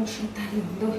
Siab tag li ntuj.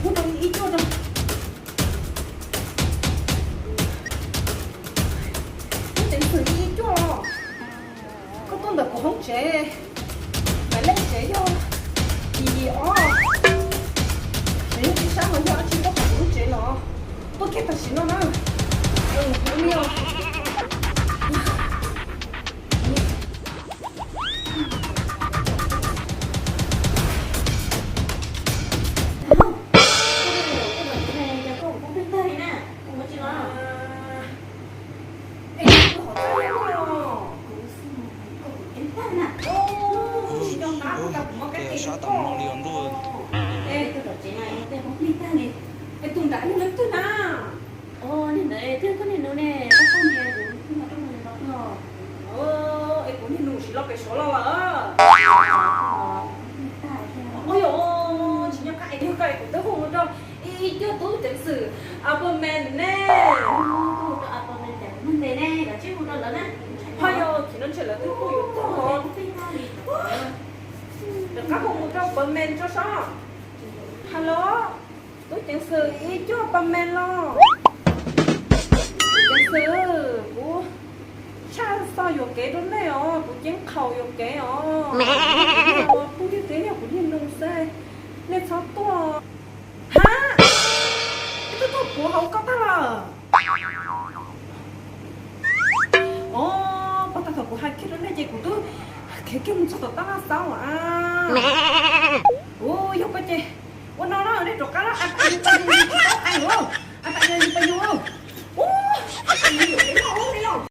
Ib cuaj, ib cuaj. Koj tuaj ntawm kuv hoob tsev, mas lej tsev yog yim yim ob, tsev yog tib sab mas yog dab tsi tuaj hauv kuv lub tsev no? Tuaj kiag tam sim no na. Sab tau no li os ntuj. Es tus nram yog leej twg na? Nim ntawd twb koj niag nus ne, koj niag nus kuv niag nus tsis los pem Suav los lawm. Ua yog tsis nyob qab es twb koj es kuv twb hu mus rau ib cuaj tub ceev xwm apartment ne. Ho yog tsis no ntshe lawv twb hu yuav tuag. Rov qab hu mus rau apartment tso sob. Hello, tub ceev xwm ib cuaj apartment los? Tub ceev xwm, kuv tshaj xoj yuam kev rau nej os, kuv ceeb qhaus yuam kev os. Kuv niag nus xwb, nej txhob tuaj. Hab, nej twb tuaj puav hauv koj tag lawm. Os, puag ta thaum kuv hais kiag rau nej ces kuv twb khiav kiag mus txog tom tab laj xauv a. Ua yog koj ces ua no na, nej rov qab na, a tas yog pas yog yus tsis tau ees, a tas yog yus pas yus.